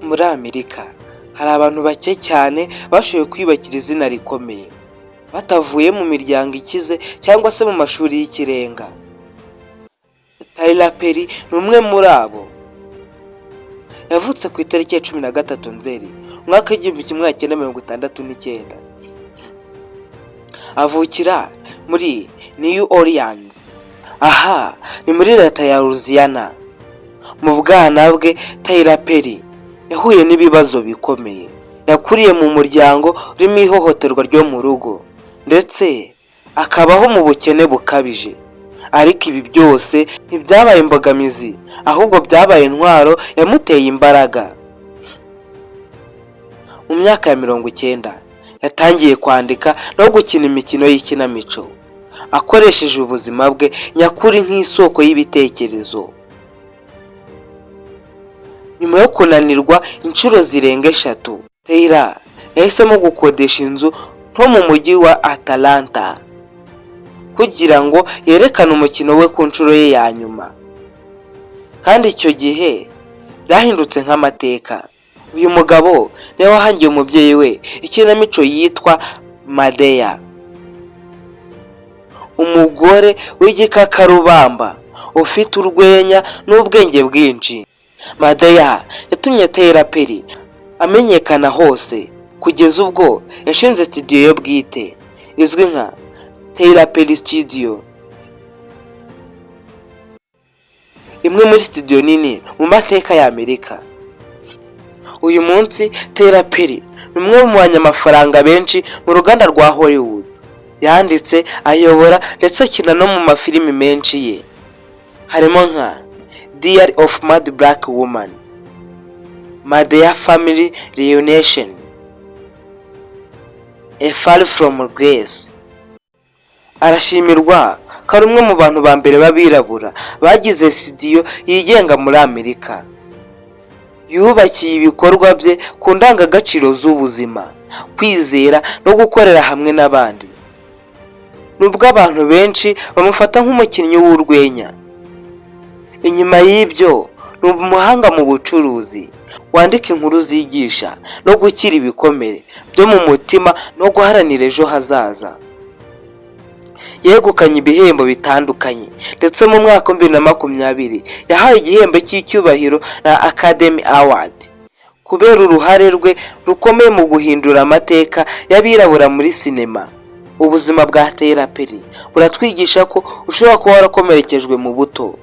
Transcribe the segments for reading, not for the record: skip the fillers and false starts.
Muri Amerika hari abantu bake cyane bashoboye kwiyubakira izina rikomeye batavuye mu miryango ikize cyangwa se mu mashuri y'ikirenga. Tyler Perry ni umwe muri abo. Yavutse ku itariki ya 13 Nzeri, umwaka w'1969, avukira muri New Orleans, aha ni muri leta ya Louisiana. Mu bwana bwe, Tyler Perry yahuye n'ibibazo bikomeye. Yakuriye mu muryango urimo ihohoterwa ryo mu rugo, ndetse akabaho mu bukene bukabije. Ariko ibi byose ntibyabaye imbogamizi, ahubwo byabaye intwaro yamuteye imbaraga. Mu myaka ya 90 yatangiye kwandika no gukina imikino y'ikinamico, akoresheje ubuzima bwe nyakuri nk'isoko y'ibitekerezo. Nyuma yo kunanirwa inshuro zirenga eshatu, Tyler yahisemo gukodesha inzu nto mu mujyi wa Atlanta kugira ngo yerekane umukino we ku nshuro ye ya nyuma, kandi icyo gihe byahindutse nk'amateka. Uyu mugabo niwe wahangiye umubyeyi we ikinamico yitwa Madea, umugore w'igikakarubamba ufite urwenya n'ubwenge bwinshi. Madea yatumye Tyler Perry amenyekana hose, kugeza ubwo yashinze studio ye bwite izwi nka Tyler Perry Studio, imwe muri studio nini mu mateka ya Amerika. Uyu munsi Tyler Perry ni umwe mu banyamafaranga benshi mu ruganda rwa Hollywood. Yanditse, ayobora ndetse akina no mu mafilimi menshi ye, harimo nka Diary of Mad Black Woman, Madea Family Reunion, A Fall from Grace. Arashimirwa ko ari umwe mu bantu ba mbere b'abirabura bagize studio yigenga muri Amerika. Yubakiye ibikorwa bye ku ndangagaciro z'ubuzima, kwizera no gukorera hamwe n'abandi. Nubwo abantu benshi bamufata nk'umukinnyi w'urwenya, inyuma y'ibyo ni umuhanga mu bucuruzi wandika inkuru zigisha no gukira ibikomere byo mu mutima no guharanira ejo hazaza. Yegukanye ibihembo bitandukanye, ndetse mu mwaka wa 2020 yahawe igihembo cy'icyubahiro na Academy Award kubera uruhare rwe rukomeye mu guhindura amateka y'abirabura muri sinema. Ubuzima bwa Tyler Perry buratwigisha ko ushobora kuba warakomerekejwe mu buto,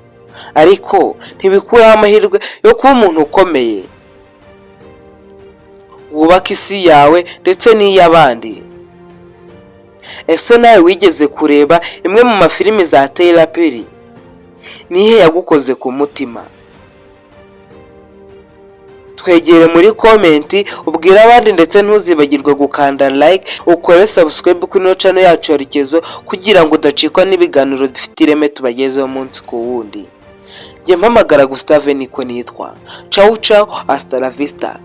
ariko ntibikuraho amahirwe yo kuba umuntu ukomeye wubaka isi yawe ndetse n'iy'abandi. Ese nawe wigeze kureba imwe mu mafilimi za Tyler Perry? Nihe yagukoze ku mutima? Twegere muri comment, ubwire abandi, ndetse ntuzibagirwe gukanda like, ukore subscribe kuri ino channel yacu ya Rukezo kugira ngo udacikwa n'ibiganiro bifite ireme tubagezeho umunsi ku wundi. Njye mpamagara Gustave, niko nitwa. Ciao ciao, hasta la vista.